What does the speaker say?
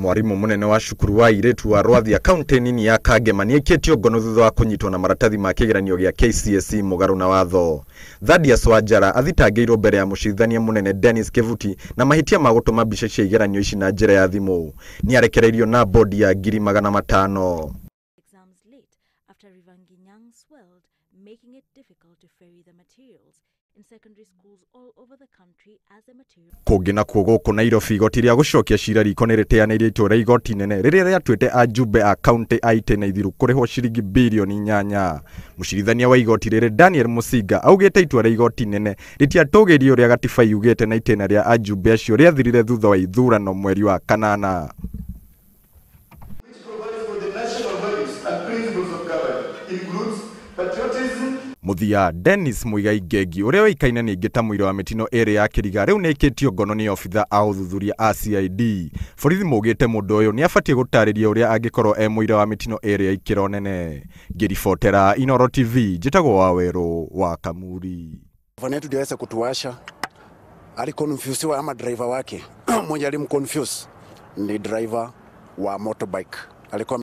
Mwarimu munene wa cukuru wa airĩtu wa Rwathia kaunti nini ya Kangema nĩaikĩtio ngono thutha wa kũnyitwo na maratathi ma kĩgeranio gĩa KCSE mũgarũ na watho. Thadius Wanjara athitangĩirwo mbere ya mũcirithania mũnene Dennis Kivuti na mahĩtia ma gũtũma mbica cia igeranio ici na njĩra ya thimũ. Nĩarekereirio na bodi ya 500,000. Exams late after River Nginyang swelled, making it difficult to ferry the materials in secondary schools all over the country as the material Kũngĩ nakuo gũkũ Nairobi, igoti rĩa gũcokia cira riko nĩ rĩteanĩirie itua rĩa igoti nene rĩrĩa rĩatuĩte ajumbe a kaunti a Iten na Ithiru kũrĩhwo ciringi birioni 8. Mũcirithania wa igoti rĩrĩ Daniel Musinga augĩte itua rĩa igoti nene rĩtiatũgĩirie ũrĩa gatiba yugĩte na itĩna rĩa ajumbe acio rĩathirire thutha wa ithurano mweri wa kanana. Which provides for the national values and principles of government, includes patriotism, Mũthia, Dennis Muigai Ngengi ũrĩa ũĩkaine ningĩ ta mũira wa mĩtino ĩrĩ ya Kĩriga rĩu nĩaikĩtio ngono nĩ obitha a ũthuthuria a CID. Borithi maugĩte mũndũ ũyũ nĩabatiĩ gũtarĩria ũrĩa angĩkorwo e mũira wa mĩtino ĩrĩ ya ikĩro nene. Ngĩribotera Inooro TV, njĩtagwo Wawerũ wa Kamuri. Gavana yetu ndio aweze kutuasha. Aliconfusiwa ama driver wake mmoja alimconfuse ni driver wa motorbike alikuwa